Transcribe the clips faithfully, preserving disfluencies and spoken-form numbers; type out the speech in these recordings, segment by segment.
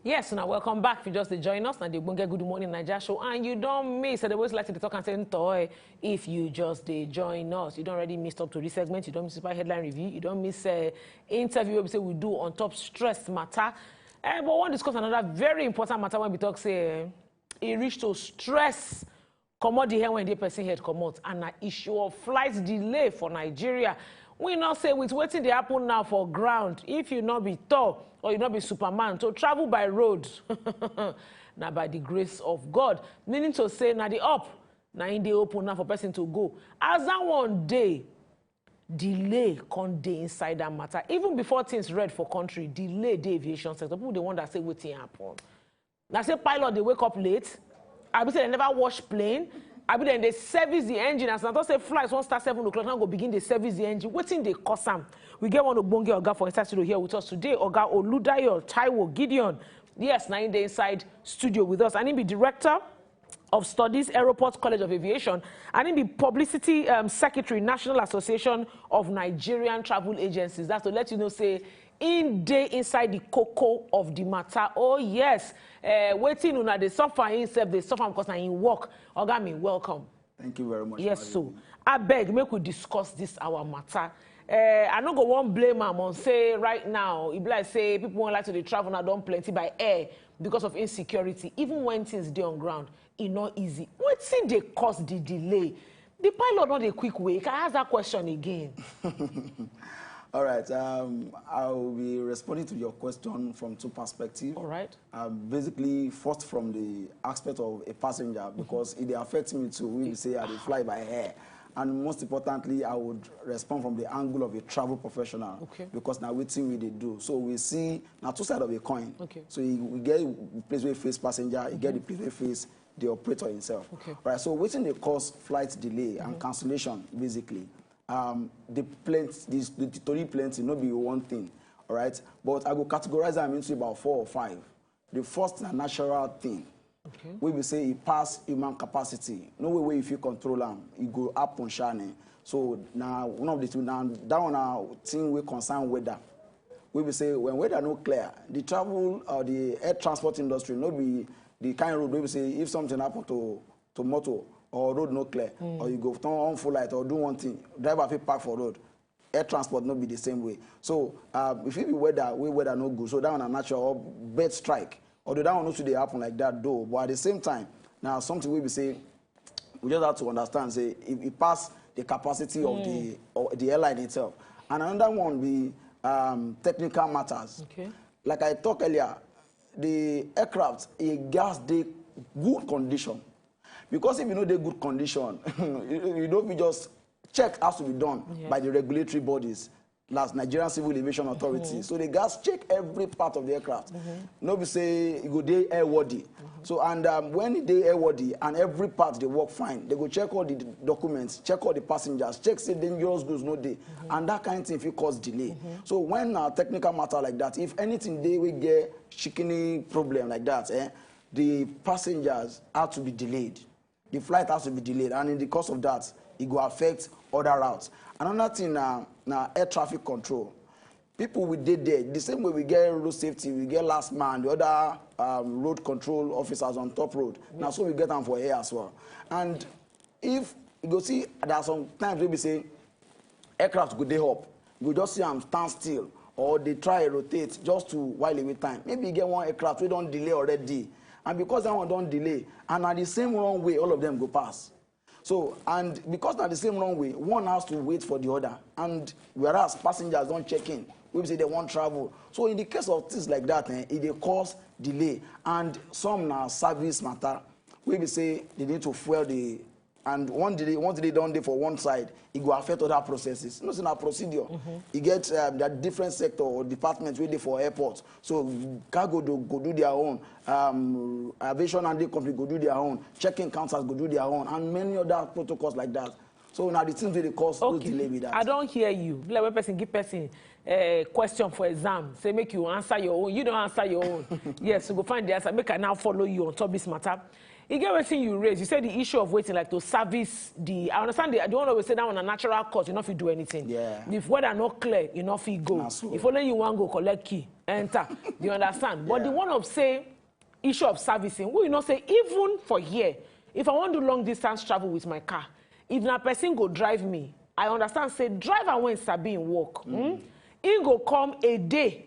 Yes, now welcome back. If you just dey join us, now the Ogbonge Good Morning Naija show, and you don't miss. I always like to talk and say, "Ntoi," if you just dey join us, you don't already missed up to this segment. You don't miss by headline review. You don't miss uh, interview we say we do on top stress matter. Uh, but we wan discuss another very important matter when we talk say uh, e reach to stress comot the hair when the person head comot, and na issue of flight delay for Nigeria. We know say with wetin dey happen now for ground, if you no be Thor or you no be Superman, to travel by road na by the grace of God. Meaning to say na the up na im dey open now for person to go. As that one dey, delay come dey inside that matter. Even before things red for country, delay dey aviation sector. People dey wonder say wetin happen. Na say pilot dey wake up late, abi say dem never wash plane, abi dem dey service the engine. As na talk say flight wan start seven o'clock, now go begin dey service the engine. Wetin dey cause am? We get one ogbonge oga for inside studio here with us today, Oga Oludayo Taiwo Gideon. Yes, na im dey inside studio with us, and he be director of Studies, Aeroport College of Aviation, and he be publicity um, secretary, National Association of Nigerian Travel Agencies. That's to let you know say im dey inside the cocoa of the matter. Oh yes, uh, wetin una dey suffer himself dey suffer because na im work. Oga mi, welcome. Thank you very much. Yes, so abeg make we discuss this our matter. Uh, I no go wan blame am on say right now e be like say people wan like to dey travel now don plenty by air because of insecurity. Even when things dey on ground, e no easy. Wetin dey cause the delay? The pilot no dey quick wake. I ask that question again. All right. Um, I will be responding to your question from two perspectives. All right. Um, basically, first from the aspect of a passenger, because it dey affect me too. We say I dey fly by air, and most importantly, I would respond from the angle of a travel professional. Okay. Because now wetin we dey do, so we see na two sides of a coin. Okay. So you, we get the place where face passenger, you get the place where face the operator himself. Okay. Right. So wetin dey cause flight delay and cancellation basically. Um, the plane, the, the tori plenty, no be one thing, all right? But I go categorize am into about four or five. The first na natural thing. Okay. Wey be say e pass human capacity. No way wey you fit control am. E go happen sha ne. So na one of the two. Na that one na thing wey concern weather. Wey be say when weather no clear, the travel or the air transport industry no be the kind road wey be say if something happen to to motor or road no clear, or you go turn on full light or do one thing, driver fit park for road. Air transport no be the same way. So um, if it be weather, wey weather no good, so that one na natural, or bird strike. Although that one no too dey happen like that though, but at the same time, na something wey be say we just have to understand say e e pass the capacity of the or the airline itself. And another one be um, technical matters. Okay. Like I talk earlier, the aircraft e gas dey good condition, because if you no dey good condition, you you no fit just, check has to be done Yes. by the regulatory bodies, as Nigerian Civil Aviation Authority. So they gas check every part of the aircraft. No be say e go dey airworthy. So and um, when e dey airworthy and every part dey work fine, they go check all the documents, check all the passengers, check say dangerous goods no dey, and that kind thing fit cause delay. So when na technical matter like that, if anything dey wey get shikini problem like that, eh, the passengers have to be delayed. The flight has to be delayed, and in the course of that, e go affect other routes. Another thing na na air traffic control. People we dey there the same way we get road safety, we get last man, the other um, road control officers on top road. Na so we get am for air as well. And if you go see, there are some times wey be say aircraft go dey up, you go just see am stand still or dey try rotate just to while away time. Maybe you get one aircraft wey don delay already, and because that one don delay, and na the same runway all of them go pass. So and because na the same runway, one has to wait for the other, and whereas passengers don check in, wey be say they wan travel. So in the case of things like that, eh, e dey cause delay, and some na service matter, wey be say they need to fuel the and one delay, once delay don dey for one side, e go affect other processes. You know say na procedure. E get um, that different sector or department wey dey for airport. So cargo do, go do their own, um, aviation handling company go do their own, check-in counters go do their own, and many other protocols like that. So na the things wey dey cause those Okay. delay be that. I don hear you. Be like when person give person uh, question for exam, say make you answer your own. You don't answer your own. Yes, you go find the answer. Make I now follow you on top this matter. E get wetin you raise. You say the issue of waiting, like, to service the. I understand the, the one wey say that one na natural cause, you no fit do anything. Yeah. If weather no clear, you no fit go. Na so. If only you wan go collect key, enter. You understand? But the Yeah. one of say issue of servicing, we know say even for here, if I wan do long distance travel with my car, if na person go drive me, I understand say driver wey sabi im work, hmm, he go come a day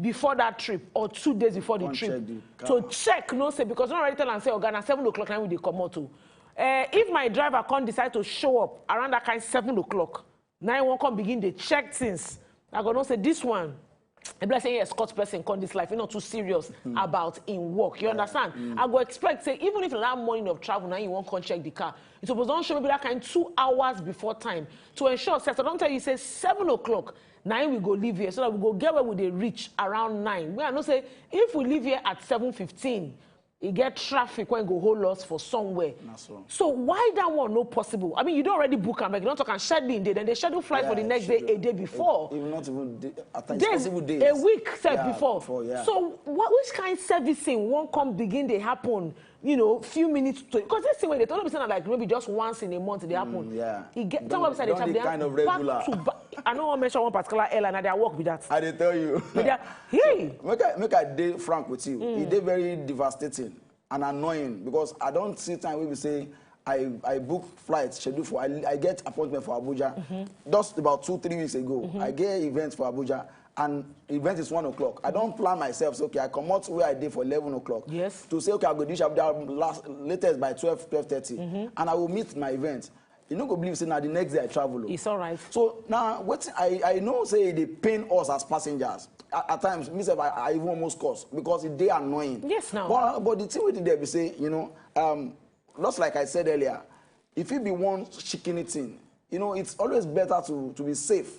before that trip or two days before the Come trip check the to car. Check, no say, because I already tell am say, "Oga, na seven o'clock na we dey comot o." Eh, if my driver come decide to show up around that kind seven o'clock, now I wan come begin dey check things. I go know say this one, e be like say he escort person come this life, he not too serious about im work. You understand? I go expect say even if na that morning of travel, now you wan come check the car, you suppose don show maybe that kind two hours before time to ensure say, I don tell you say seven o'clock, na we go leave here so that we go get where we dey reach around nine. Wey I know say if we leave here at seven fifteen, e get traffic wey go hold us for somewhere. Na so. So why that one no possible? I mean, you don already book am, like, you don talk am, scheduling day, then they schedule flight for the Yeah, next day schedule. A day before. Even not even day, at times Days, possible days. A week sef Yeah, before. before, yeah. So what, which kind servicing wan come begin dey happen? You know, few minutes to, because this thing wey dey talk, no be say na, like, maybe just once in a month dey happen. Mm, yeah. E get Don- talk about say they don travel, dey they kind have of back regular. To back. I no wan mention one particular airline, na their work be that. I dey tell you. But they are, hey, Make I make I dey frank with you. E dey very devastating and annoying because I don see time wey be say I I book flight schedule for I, I get appointment for Abuja just about two three weeks ago. I get event for Abuja and event is one o'clock. I don plan myself say okay, I comot where I dey for eleven o'clock. Yes. To say okay, I go reach Abuja last latest by twelve, twelve thirty, and I will meet my event. You no go believe say na the next day I travel o. It's all right. So now wetin I I know say e dey pain us as passengers. At, at times, me sef I, I even almost curse because e dey annoying. Yes, now. But but the thing wey dey there be say, you know, um, just like I said earlier, if it be one shikini thing, you know, it's always better to to be safe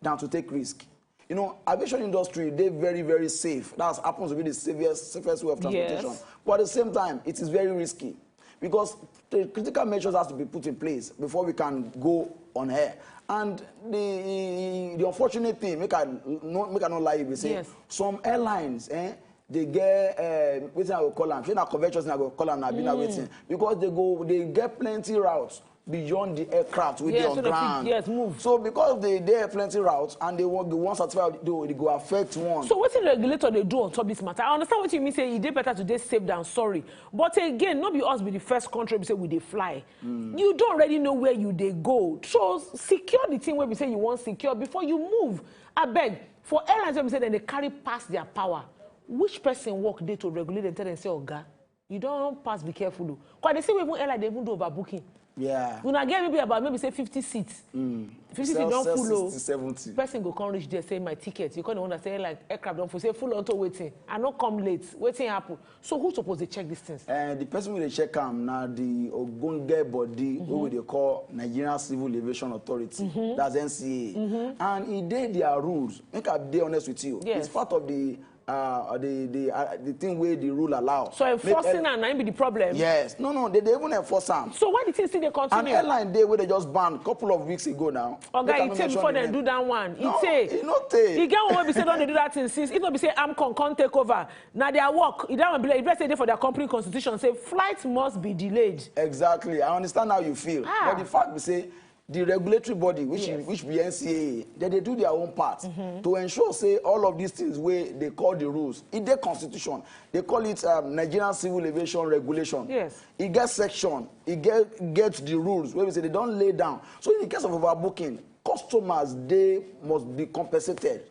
than to take risk. You know, aviation industry dey very very safe. That happens to be the safest safest way of transportation. Yes. But at the same time, it is very risky because the critical measures has to be put in place before we can go on air. And the the unfortunate thing, make I no make I no lie you be say Yes. Some airlines, eh, they get uh, wetin I go call am. Shey na covetousness I go call am na be na wetin because they go they get plenty routes beyond the aircraft wey dey Yes, on so they fit- ground. yes, move. So because they dey plenty routes and they want they want certify they, they go affect one. So wetin regulator dey do on top this matter? I understand wetin you mean say e dey better to dey safe than sorry. But again, no be us be the first country be say we dey fly. You don already know where you dey go. So secure the thing wey be say you wan secure before you move. Abeg, for airlines wey be say dem dey carry pass their power, which person work dey to regulate dem, tell dem say, "Oga, you don pass, be careful o." Cause I dey see even airline dey even do overbooking. Yeah. Una get maybe about maybe say fifty seats. Fifty seats Sell- don sell full o. sixty, seventy. Person go come reach there say, "My ticket." You come dey wonder say, like, aircraft don full. Say full onto wetin? I no come late. Wetin happen? So who suppose dey check these things? And the person wey dey check am na the ogbonge body wey we dey call Nigerian Civil Aviation Authority, that's N C A A, and e dey their rules. Make I dey honest with you, Yes. It's part of the uh, the the uh, the thing wey the rule allow. So Make enforcing ev- am na im be the problem. Yes, no, no, they dey even enforce am. So why the thing still dey An continue? Airline dey wey they just ban couple of weeks ago now. Oga, Make I e no tey mention before the dem name. Do that one. E No, tey. E no tey. E get one wey be say don dey do that thing since. If no be say AMCON come take over, na their work. E that one be like, e be like say e dey for their company constitution say flight must be delayed. Exactly, I understand how you feel. Ah. But the fact be say the regulatory body, which Yes. which be N C A A, they dey do their own part to ensure say all of these things wey they call the rules, e dey constitution. They call it um, Nigerian Civil Aviation Regulation. Yes. E get section, e get get the rules wey be say they don lay down. So in the case of overbooking, customers dey must be compensated.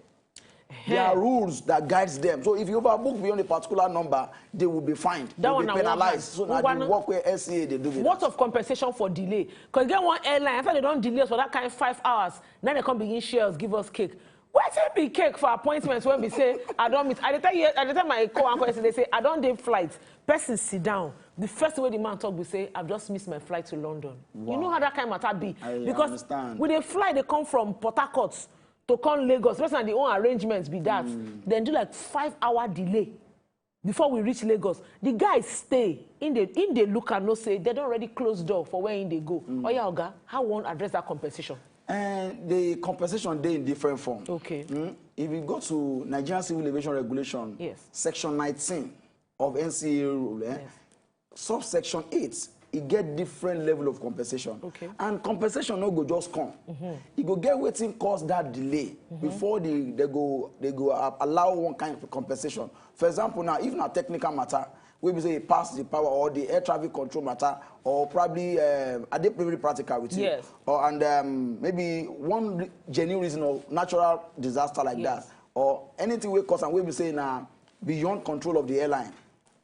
There are rules that guides them. So if you overbook beyond a particular number, they will be fined. That They will one be na one penalized. hand. So na Ngwana. The work wey N C A A dey do be What that. Of compensation for delay? Because get one airline, after they don delay us for that kind five hours, now they come begin share us, give us cake. Wetin be cake for appointments when we say, "I don miss"? I dey tell you, I dey tell my co-anchor yesterday, say, "I don dey flight." Person sit down. The first thing wey the man talk be say, "I've just missed my flight to London." You know how that kind matter be? I Because understand. We dey fly, they come from Port Harcourt to come Lagos. Person na the own arrangement be that. Then do like five hour delay before we reach Lagos. The guy stay in the in the look and know say they don already close door for where in dey go. Oya, Oga, how we wan address that compensation? And the compensation dey in different form. Okay. Mm? If you go to Nigerian Civil Aviation Regulation, Yes. Section nineteen of N C A A rule, eh, Yes. subsection eight, e get different level of compensation. Okay. And compensation no go just come. E go get wetin cause that delay before they, they go, they go a- allow one kind of compensation. For example, now, if na technical matter, wey be say e pass the power, or the air traffic control matter, or probably, um, I dey very practical with you. Yes. Or, and, um, maybe one re- genuine reason, or natural disaster like Yes. that, or anything wey cause am, wey be say na beyond control of the airline,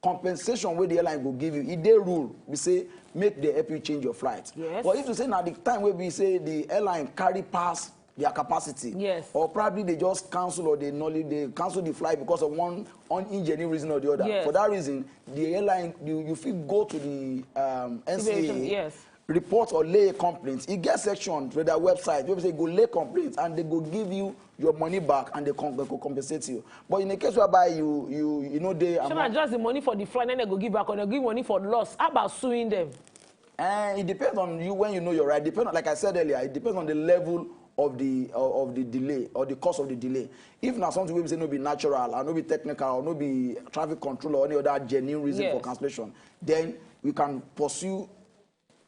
compensation wey the airline go give you, e dey rule be say make they help you change your flight. Yes. But if you say na the time wey be say the airline carry pass their capacity, Yes. or probably they just cancel, or they nulli- they cancel the flight because of one un- ingenuine reason or the other. Yes. For that reason, the airline, you, you fit go to the, um, N C A A, Yes. report or lay a complaint. E get section for their website wey be say go lay complaint, and they go give you your money back, and they, com- they go compensate you. But in the case whereby you you you know they So na just the money for the flight, then they go give back, or they give money for loss. How about suing them? And it depends on you when you know your right. Depend on, like I said earlier, it depends on the level of the of of the delay, or the cause of the delay. If na something wey be say no be natural, and no be technical, or no be traffic control, or any other genuine reason for Yes. cancellation, then we can pursue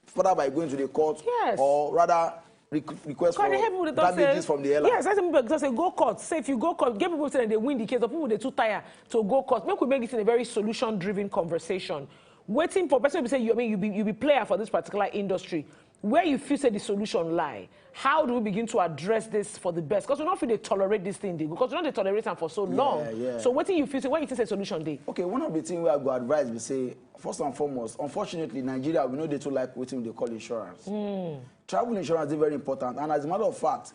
further by going to the court, Yes. or rather requ- request for Because they hear people dey talk damages say, from the airline. Yes, I say people dey talk say go court. Say if you go court, get people say they win the case, but people dey too tired to go court. Make we make this in a very solution-driven conversation. Waiting for person to say you, I mean, you be you be player for this particular industry. Where you feel say the solution lie? How do we begin to address this for the best? Because we don't feel they tolerate this thing, dey, because we don't dey tolerate am for so long. Yeah. So what do you feel say? Where you think say solution dey? Okay, one of the things we I go advise be say, first and foremost, unfortunately, Nigeria, we know they too like wetin we dey call insurance. Travel insurance is very important, and as a matter of fact,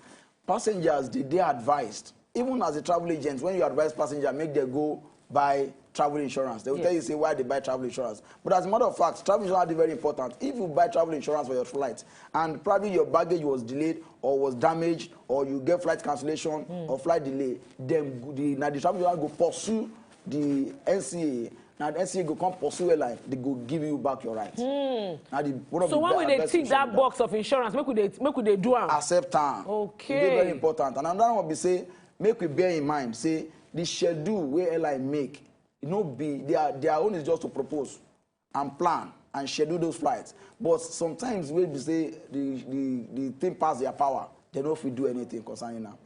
passengers they they advised, even as a travel agent, when you advise passenger make they go buy travel insurance, they will Yes. tell you say why they buy travel insurance. But as a matter of fact, travel insurance is very important. If you buy travel insurance for your flight, and probably your baggage was delayed, or was damaged, or you get flight cancellation, or flight delay, then the, now the travel insurance go pursue the N C A A. Now the N C A A go come pursue airline, they go give you back your right. Now the one of So the when we be- dey best tick solution that be box of insurance, make we dey make we dey do am. Accept am. Okay. E dey very important. And another one be say, make we bear in mind say the schedule wey airline make, e no be their their own is just to propose and plan and schedule those flights. But sometimes wey be say the the the thing pass their power, they no fit do anything concerning am.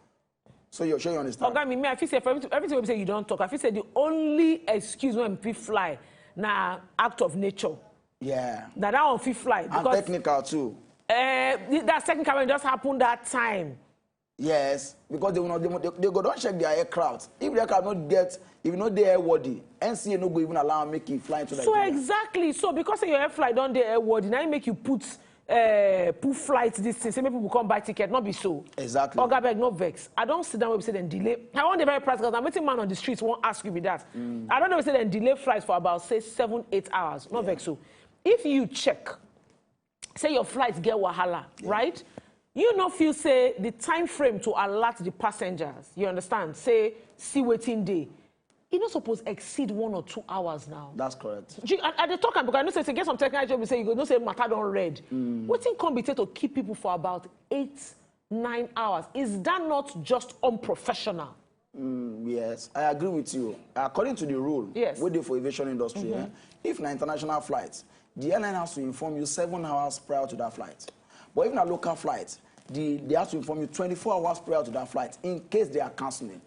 So you sure you understand? Oga, me, me, I feel say for everything, everything wey be say you don talk, I feel say the only excuse when people fly na act of nature. Yeah. Na that one fit fly And because technical too. uh, that's technical when it just happened that time. Yes, because they will not, they, will- they, they go don check their aircraft. If the aircraft not get, if you not there worthy, N C A A no go even allow am make it fly into So Nigeria. Exactly. So because say your air flight don dey airworthy, now you make you put uh, put flight this thing. Say make people come buy ticket, not be so. Exactly. Oga beg, no vex. I don't sit down wey be say dem delay. I want the very practical. Now wetin man on the streets won't ask you be that. I don't know say dem delay flights for about say seven, eight hours. No vex so. If you check, say your flight get wahala, right? You no feel say the time frame to alert the passengers. You understand? Say see wetin dey. E no suppose exceed one or two hours now. That's correct. Do you- I, I dey talk am because I know say, say get some technical job, say you go know say matter don red. Wetin come be take to keep people for about eight, nine hours? Is that not just unprofessional? Yes, I agree with you. According to the rule, Yes. wey dey for aviation industry, eh, if na international flight, the airline has to inform you seven hours prior to that flight. But if na local flight, the, they have to inform you twenty-four hours prior to that flight in case they are cancelling.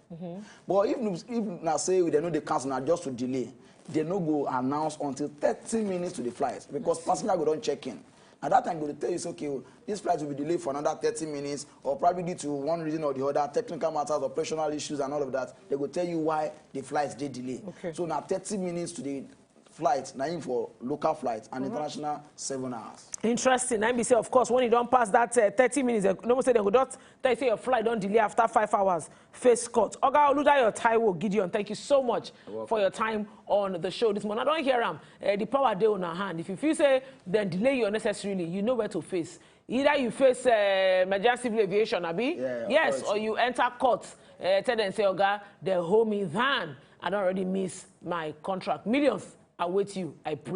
But if, if na say they no dey cancel, na just to delay, they no go announce until thirty minutes to the flight because passenger go don check in. At that time, they go tell you, say, okay, oh, this flight will be delayed for another thirty minutes, or probably due to one reason or the other, technical matters, operational issues, and all of that. They go tell you why the flight dey delay. Okay. So now thirty minutes to the flight, na im for local flight and international seven hours. Interesting. I be say, of course, when you don't pass that uh, thirty minutes, eh, no more say they go not tell you say your flight don't delay after five hours. Face cut. Oga Oludayo Taiwo Gideon, thank you so much for your time on the show this morning. I don't hear am. Uh, the power dey on our hand. If you feel say then delay you unnecessarily, you know where to face. Either you face uh, emergency civil aviation, abi? Yeah, Yes, authority. Or you enter court. Uh, tell them say, Oga, they hold me down. I don't already miss my contract. Millions await you. I pray.